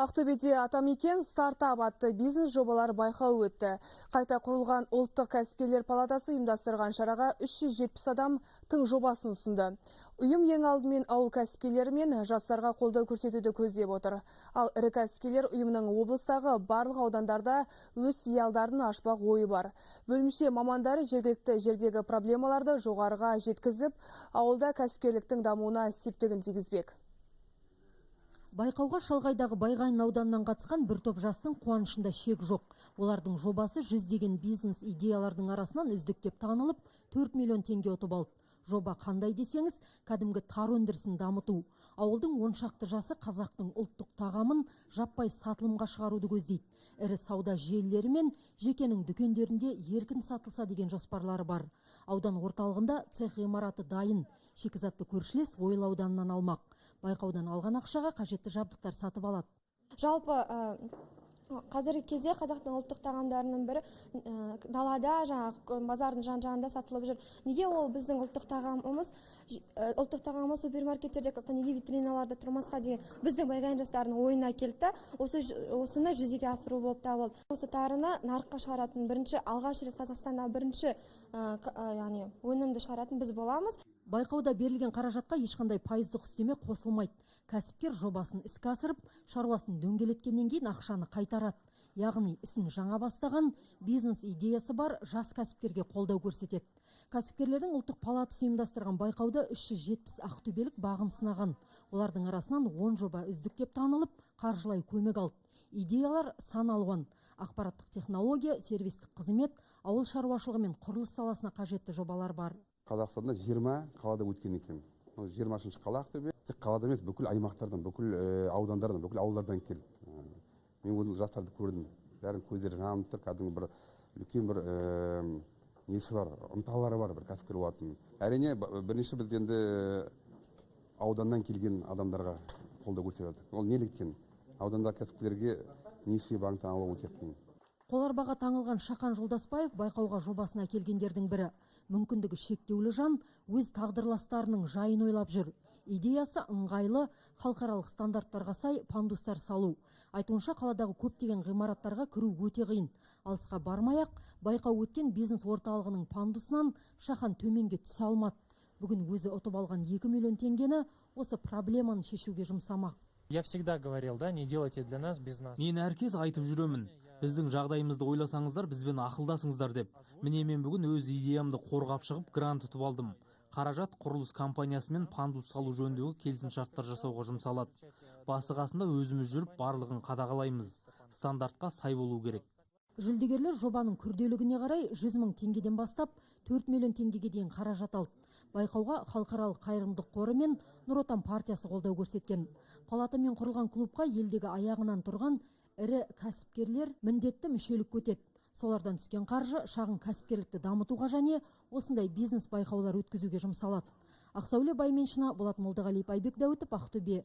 Ақтөбеде «Атамекен стартап» атты бизнес жобалар байқауы өтті. Қайта құрылған Ұлттық кәсіпкерлер палатасы ұйымдастырған шараға 370 адам тың жобасын ұсынды. Ұйым ең алдымен ауыл кәсіпкерлері мен жастарға қолдау көрсетуді көздеп отыр. Ал ірі кәсіпкерлер ұйымының облыстағы барлық аудандарда өз филиалдарын ашпақ ойы бар. Бөлімше мамандары жергілікті жердегі проблемаларды жоғарыға жеткізіп, ауылда кәсіпкерліктің дамуына септігін тигізбек. Байқауға шалғайдағы Байғанин ауданынан қатысқан бір топ жастың қуанышында шек жоқ. Олардың жобасы жүздеген бизнес идеялардың арасынан үздік деп танылып, 4 миллион теңге ұтып алды. Жоба қандай десеңіз, кәдімгі тары өндірісін дамыту. Ауылдың 10 шақты жасы қазақтың ұлттық тағамын жаппай сатылымға шығаруды көздейді. Ірі сауда желілері мен жекенің дүкендерінде еркін сатылса деген жоспарлары бар. Аудан орталығында цех ғимараты дайын. Шикізатты көршілес Ойыл ауданынан алмақ. Байқаудан алған ақшаға қажетті жабдықтар сатып алады. Жалпы, қазіргі кезде қазақтың ұлттық тағамдарының бірі далада, жаңағы базардың жан жағында сатылып жүр. Неге ол біздің ұлттық тағамымыз супермаркеттерде, неге витриналарда тұрмасқа деген біздің Байғанин жастарының ойына келді да, осыны жүзеге асыру болып табылды. Осы тарыны нарыққа шығаратын бірінші, алғаш рет Қазақстанда бірінші, яғни өнімді шығаратын біз боламыз. Байқауда берілген қаражатқа ешқандай пайыздық үстеме қосылмайды. Кәсіпкер жобасын іске асырып, шаруасын дөңгелеткеннен кейін ақшаны қайтарады. Яғни ісін жаңа бастаған, бизнес идеясы бар жас кәсіпкерге қолдау көрсетеді. Кәсіпкерлердің ұлттық палатасы ұйымдастырған байқауда 370 ақтөбелік бағын сынаған. Олардың арасынан 10 жоба үздік деп танылып, қаржылай көмек алды. Идеялар сан алуан. Ақпараттық технология, сервистік қызмет, ауыл шаруашылығы мен құрылыс саласына қажетті жобалар бар. Қазақстанда 20 қалада өткен екен. 20-шы қала Ақтөбе. Тек қалада емес, бүкіл аймақтардан, бүкіл аудандардан, бүкіл ауылдардан келді. Мен өзім жастарды көрдім, бәрінің көздері жанып тұр, кәдімгі бір үлкен бір несі бар, ынталары бар бір кәсіпкер болатын. Әрине, бірінші біз енді ауданнан келген адамдарға қолдау көрсетіп жатырмыз. Ол неліктен? Аудандағы кәсіпкерлерге несие банктен алу өте қиын. Қоларбаға таңылған Шахан Жолдасбаев байқауға жобасын әкелгендердің бірі. Мүмкіндігі шектеулі жан өз тағдырластарының жайын ойлап жүр. Идеясы ыңғайлы, халықаралық стандарттарға сай пандустар салу. Айтуынша, қаладағы көптеген ғимараттарға кіру өте қиын. Алысқа бармай-ақ, байқау өткен бизнес орталығының пандусынан Шахан төменге түсе алмады. Бүгін өзі ұтып алған 2 миллион теңгені осы проблеманы шешуге жұмсамақ. Я всегда говорил, да, не делайте для нас без нас. Мен әркез айтып жүремін, біздің жағдайымызды ойласаңыздар, бізбен ақылдасыңыздар деп. Міне, мен бүгін өз идеямды қорғап шығып, грант ұтып алдым. Қаражат құрылыс компаниясымен пандус салу жөніндегі келісімшарттар жасауға жұмсалады. Басы қасында өзіміз жүріп, барлығын қадағалаймыз. Стандартқа сай болу керек. Жүлдегерлер жобаның күрделігіне қарай 100 мың теңгеден бастап 4 миллион теңгеге дейін қаражат алды. Байқауға халықаралық қайырымдылық қоры мен Нұр Отан партиясы қолдау көрсеткен. Палатамен құрылған клубқа елдегі аяғынан тұрған ірі кәсіпкерлер міндетті мүшелікке өтеді. Солардан түскен қаржы шағын кәсіпкерлікті дамытуға және осындай бизнес байқаулар өткізуге жұмсалады. Ақсәуле Байменшина, Болат Молдағалиев, Айбек Дәуітов, Ақтөбе.